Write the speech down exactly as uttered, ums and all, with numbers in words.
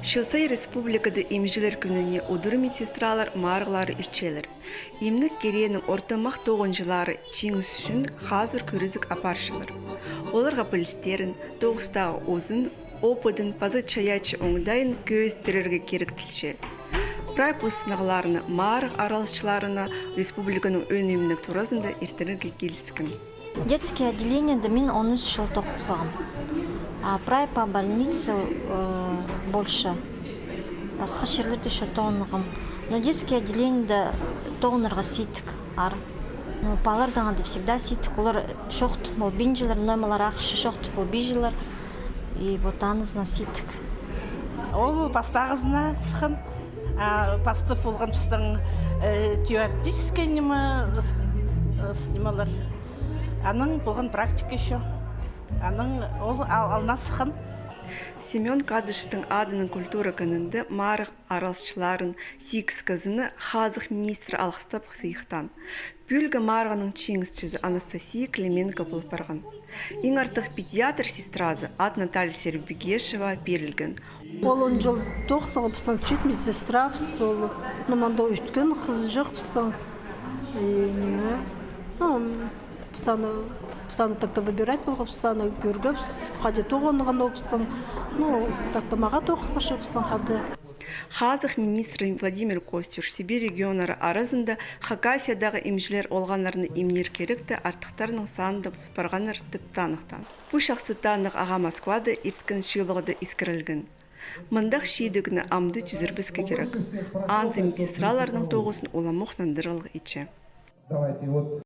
Чыл сай республикада имҷілер кӱніне удур медсестралар марығлары иртчелер. Имнег киренің ортымах тоғынҷылары чиңіс ӱчӱн хазыр кӱрезік апарчалар. Оларға пілістерін, тоғыстағы узын опыдын паза чайаачы оңдайын кӧзіт пирерге киректелче. Прай пу сынағларны марығ араласчыларына республиканың ӧӧн имнег туразында иртірерге киліскен. Детский отделениеде мин он ӱс чыл тоғынғам. А прай по больнице, э, больше. Пасха чирлерде ещё тоғынғам. Но детский отделениеде тоғынарға сидік аар. Ну, палалардаң анда всегда сидік. Олар чоохтап полбинчалар, ноо малар ахча чоохтап полбинчалар. И вот анызына сидік. Ол пастағызына сыххан, а пастап полған пістің, э, теоретический ниме, э, с-, нимелер. Анаң полған практика ещё. Анаң ол ал-, алнына сыххан. Семён Кадышевтің адынаң культура кінінде марығ араласчыларын сигіс кізіні хазых министрі алғыстап сыйыхтаан. Пӱӱлгі марығның чиңісчізі Анастасия Клименко полып парған. Иң артых педиатр сестразы ат Наталья Сербегешева пирілген. Ол он чыл тоғынғабыс, чиит медсестрабыс, ол, ну, мында ӧткін хызыҷахпыс. И ниме, ну, піс аны, піс аны так-то выбирать полғабыс, піс аны кӧргебіс, хайди тоғынған ол пістің. Ну, так-то мағаа тоғынғабыс, пістің хайди. Хазых министрі Владимир Костюш Сибирь регионнары аразында Хакасиядағы имҷілер олғаннарны имнир киректі артыхтарының санында парғаннар тіп таныхтаан. Пу чахсы таныхтығ ағаа Москвада ирткен чыылығда искірілген. Мындағ чидігні амды тӱзірбеске кирек. Анзы медсестраларның тоғызын уламох нандырығлығ итче.